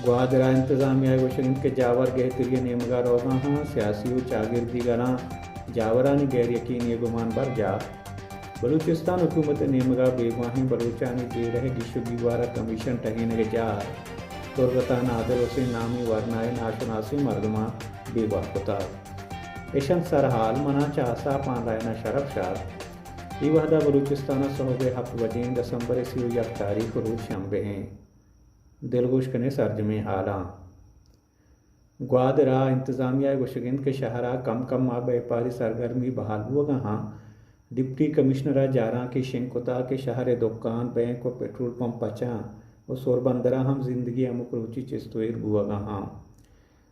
گوادر ءَ انتظامیہ ءِ گوشگ انت کہ جاور گہتری ءِ نیمگ ءَ روگ ءَ آں، سیاسی ءُ چاگردی گلاں جاورانی غیر یقینی ءِ گمان برجاہ۔ بلوچستان حکومت ءِ نیمگ ءَ بیگواہیں بلوچانی جیڑہ ءِ گیش ءُ گیوار ءَ کمیشن ٹہینگ ءِ جار، تربت ءَ نادر حسین نامی ورنائیں ناشناسیں مردماں بیگواہ کتگ۔ اش انت سرحال، من آں چہ آساپ آن لائن ءَ شرف شاد۔ اے وہد ءَ بلوچستان ءَ سہب ءِ ہپت بجیں، دسمبر ءِ سی ءُ یک تاریخ، روچ شنبہ ایں۔ دلگوش کنیں سرجمیں حالاں۔ گوادر ءَ انتظامیہ ءِ گوشگ انت کہ شہر ءَ کم کم ءَ بیپاری سرگرمی بحال بوگ ءَ آں۔ ڈپٹی کمشنر ءَ جارانکے شنگ کتگ کہ شہر ءِ دکان، بینک ءُ پٹرول پمپ پچ آں ءُ سوربندر ءَ ہم زندگی ہمک روچی چست ءُ ایر بوگ ءَ آں۔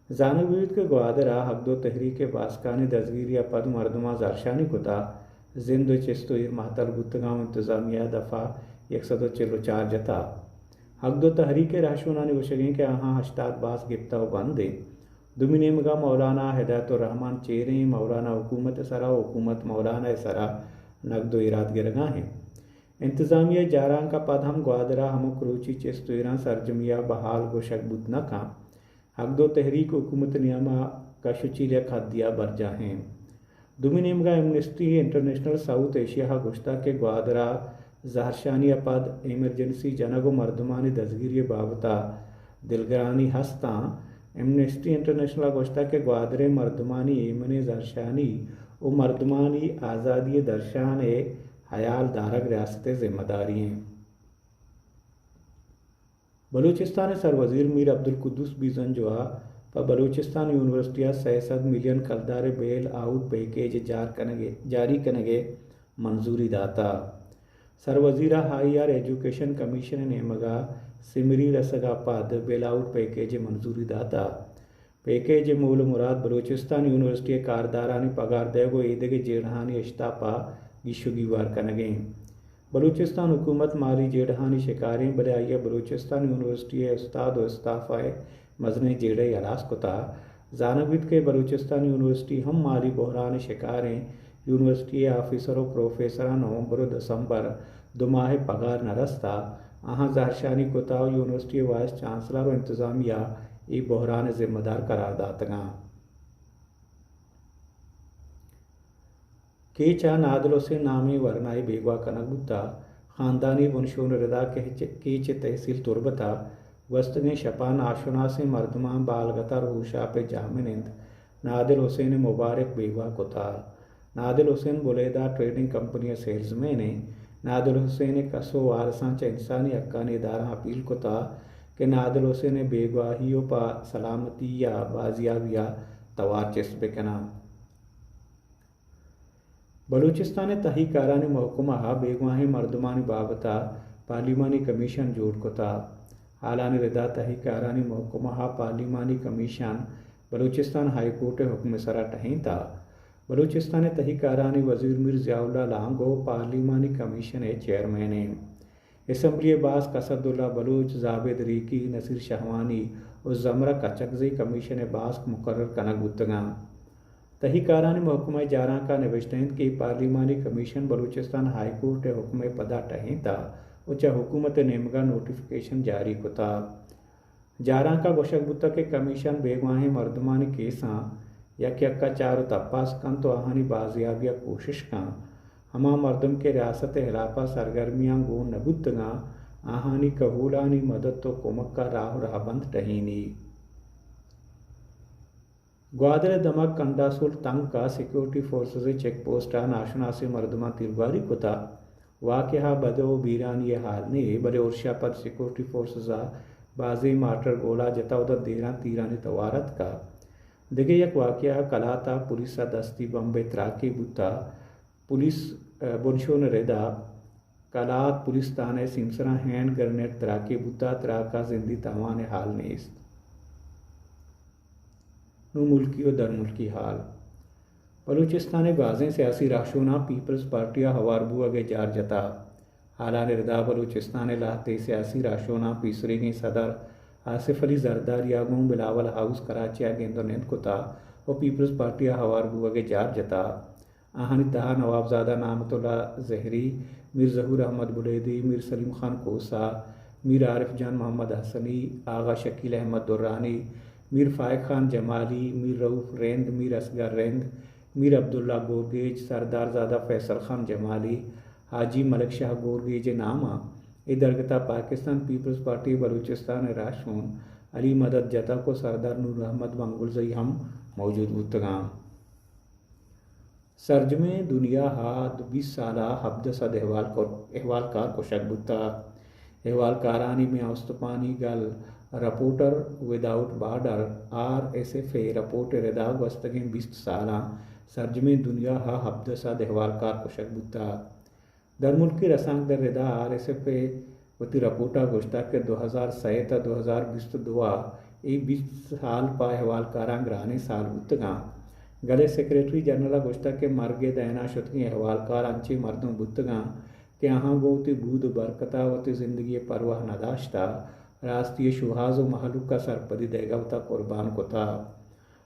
زانگ بیت کہ گوادر ءَ حق دو تحریک ءِ باسکانی دزگیری ءَ پد مردماں زہرشانی کتگ، زند ءُ چست ءُ ایر مہتل بوتگ ءُ انتظامیہ ءَ دفعہ یک سد ءُ چل ءُ چار جتگ۔ حق دو تحریک ءِ رہشونانی گوشگ انت کہ آہاں ہشتاد باسک گپتگ ءُ بند انت۔ دومی نیمگ ءَ مولانا ہدایت الرحمان چیریں، مولانا حکومت ءِ سرا ءُ حکومت مولانا ءِ سرا نگد ءُ ایراد گرگ ءَ انت۔ انتظامیہ ءِ جارانک ءَ پد ہم گوادر ءَ ہمک روچی چست ءُ ایراں سرجمی ءَ بحال گوشگ بوت نہ کنت۔ حق دو تحریک حکومت ءِ نیام ءَ کش ءُ چیل یک حدے ءَ برجاہ انت۔ دومی نیمگ ءَ ایمنسٹی انٹرنیشنل ساؤتھ ایشیا ءَ گوشتگ کہ گوادر ءَ زہرشانی ءَ پد ایمرجنسی جنگ ءُ مردمانی دزگیری ءِ بابت ءَ دلگرانی ہست آں۔ ایمنسٹی انٹرنیشنل ءَ گوشتگ کہ گوادر ءِ مردمانی ایمنیں زہرشانی ءُ مردمانی آزادی ءِ درشان ءِ ہیال دارگ ریاست ءِ ذمہ داری انت۔ بلوچستان ءِ سروزیر میر عبدالقدوس بیزنجو ءَ پہ بلوچستان یونیورسٹی ءَ سئے سد ملین کلدار ءِ بیل آؤٹ پیکیج ءِ جار کنگ ءِ، جاری کنگ ءِ منظوری داتگ۔ سروزیر ءَ ہائیر ایجوکیشن کمیشن ءِ نیمگ ءَ سمری رسگ ءَ پد بیل آؤٹ پیکیج ءِ منظوری داتگ۔ پیکیج ءِ مول ءُ مراد بلوچستان یونیورسٹی ءِ کاردارانی پگار دئیگ ءُ ایدگہ جیڑہانی اشتاپ ءَ گیش ءُ گیوار کنگ انت۔ بلوچستان حکومت مالی جیڑہانی شکاریں، بلے آئی ءَ بلوچستان یونیورسٹی ءِ استاد ءُ استاف ءِ مزنیں جیڑہ ہلاس کتگ۔ زانگ بیت کہ بلوچستان یونیورسٹی ہم مالی بحران ءِ شکاریں۔ یونیورسٹی ءِ آفیسر ءُ پروفیسراں نومبر ءُ دسمبر دو ماہ ءِ پگار نہ رستگ۔ آہاں زہرشانی کتگ ءُ یونیورسٹی ءِ وائس چانسلر ءُ انتظامیہ اے بحران ءِ ذمہ دار قرار داتگ انت۔ کیچ ءَ نادل حسین نامیں ورنائے بیگواہ کنگ بوتگ۔ خاندانی بنشون ءِ ردا کیچ، کیچ ءِ تحصیل تربت ءَ گوستگیں شپ ءَ ناشناسیں مردماں بالگتر ہوشاپ ءِ جاہ منند نادل حسین ءِ مبارک بیگواہ کتگ۔ نادل حسین بلیدہ ٹریڈنگ کمپنی ءِ سیلز مین انت۔ نادل حسین ءِ کس ءُ وارثاں چہ انسانی حقانی ادارہاں اپیل کتگ کہ نادل حسین ءِ بیگواہی ءُ پہ سلامتی ءُ بازیابی ءَ توار چست بہ کن انت۔ بلوچستان ءِ تہی کارانی محکمہ ءَ بیگواہیں مردمانی بابت ءَ پارلیمانی کمیشن جوڑ کتگ۔ حالانی ردا تہی کارانی محکمہ ءَ پارلیمانی کمیشن بلوچستان ہائی کورٹ ءِ حکم ءِ سرا ٹہینتگ۔ بلوچستان ءِ تہی کارانی وزیر میر ضیاء اللہ لانگو پارلیمانی کمیشن ءِ چیئرمین انت۔ اسمبلی ءِ باسک اسداللہ بلوچ، زابید ریکی، نصیر شہوانی ءُ زمرہ کچکزئی کمیشن ءِ باسک مقرر کنگ بوتگ انت۔ تہی کارانی محکمہ ءِ جارانک ءَ نبشتہ انت کہ اے پارلیمانی کمیشن بلوچستان ہائی کورٹ ءِ حکم ءِ پدا ٹہینتگ ءُ چہ حکومت ءِ نیمگ ءَ نوٹیفکیشن جاری کتگ۔ جارانک ءَ گوشگ بوتگ کہ کمیشن بیگواہیں مردمانی کیساں یک یک ءَ چار ءُ تپاس کنت ءُ آہانی بازیابی ءَ کوشش کنت۔ ہما مردم کہ ریاست ءِ ہلاپ ءَ سرگرمیاں گون نہ بوتگ انت، آہانی کہولانی مدت ءُ کمک ءَ راہ ءُ رہبند ٹہینی۔ گوادر ءِ دمگ کنڈاسول تنک ءَ سیکورٹی فورسز ءِ چیک پوسٹ ءَ ناشناسیں مردماں تیرگواری کتگ۔ واقعہ ءَ بدو ءُ بیرانی ءِ حال نے، بلے ارش ءَ پد سیکورٹی فورسز ءَ بازیں مارٹر گولہ جتگ ءُ داں دیراں تیرانی توار اتکگ۔ دگہ یک واقعہ ءَ کلات ءَ پولیس ءَ دستی بمب ءِ تراکے بوتگ۔ پولیس، ءَ، بنشون ءِ ردا کلات پولیس تھانہ ءِ سیمسراں ہینڈ گرنیڈ تراکے بوتگ، تراک ءَ زندی تاوان ءِ حال نیست۔ نوں ملکی ءُ درملکی حال۔ بلوچستان ءِ بازیں سیاسی رہشوناں پیپلز پارٹی ءَ ہوار بوگ ءِ جار جتگ۔ حالانی ردا بلوچستان ءِ لہتیں سیاسی رہشوناں پیسریگیں صدر آصف علی زرداری ءَ گوں بلاول ہاؤس کراچی ءَ گند ءُ نند کتگ ءُ پیپلز پارٹی ءَ ہوار بوگ ءِ جار جتگ۔ آہانی تہا نوابزادہ نعمت اللہ زہری، میر ظہور احمد بلیدی، میر سلیم خان کھوسہ، میر عارف جان محمد حسنی، آغا شکیل احمد درانی، میر فائق خان جمالی، میر رؤف رند، میر اصغر رند، میر عبداللہ گورگیج، سردار زادہ فیصل خان جمالی، حاجی ملک شاہ گورگیج ءِ نام ءَ اے درگت ءَ پاکستان پیپلز پارٹی بلوچستان ءِ راہشون علی مدد جتک ءُ سردار نور احمد منگلزئی ہم موجود بوتگ اَنت۔ سرجمیں دنیا ءَ بیست سال ءَ ہبدہ سد احوال کر-، احوالکار کشگ بوتگ۔ احوالکارانی میان استپانی گل reporter without border, R S F ءِ رپورٹ ءِ ردا گوستگیں بیست سالاں سرجمیں دنیا ءَ ہبدہ سد احوالکار کشگ بوتگ۔ درملکی رسانکد ءِ ردا آر ایس ایف ءَ وتی رپورٹ ءَ گوشتگ کہ دو ہزار سئے تا دو ہزار بیست ءُ دو ءَ اے بیست سال پہ احوالکاراں گرانیں سال بوتگ اَنت۔ گل ءِ سیکرٹری جنرل ءَ گوشتگ کہ مرگ ءِ دئین ءَ شتگیں احوالکار انچیں مردم بوتگ اَنت کہ آہاں گوں وتی بود ءُ برکت ءَ وتی زندگی ءِ پرواہ نہ داشتہ، راستی ءِ شوہاز ءُ مہلوک ءَ سرپدی دئیگ ءَ وتا قربان کتہ۔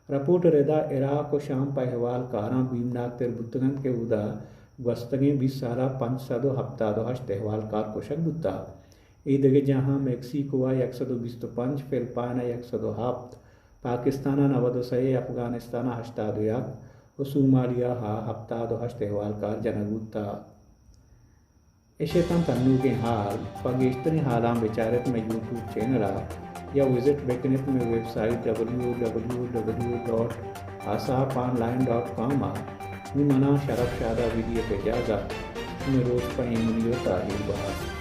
رپورٹ ءِ ردا عراق ءُ شام پہ احوالکاراں بیمناک تر بوتگ اَنت کہ اودا گوستگیں بیست سال ءَ پنچ سد ءُ ہپتاد ءُ ہشت احوالکار کشگ بوتہ۔ اے دگہ جاہاں میکسیکو ءَ یک سد ءُ بیست ءُ پنچ، فلپائن ءَ یک سد ءُ ہپت، پاکستان ءَ نود ءُ سئے، افغانستان ءَ ہشتاد ءُ یک ءُ صومالیہ ءَ ہپتاد ءُ ہشت احوالکار جنگ بوتہ۔ اش اتنت انوگیں ہال۔ پہ گیشتریں ہالاں بچار ات مئے یوٹیوب چینل ءَ یا وزٹ بکن ات مئے website W W W dot asap online dot com ءَ۔ نوں منا شرف شاد ءَ بدی ات اجازت۔ شمئے روچ پہ ایمنی ءُ تاہیر بات۔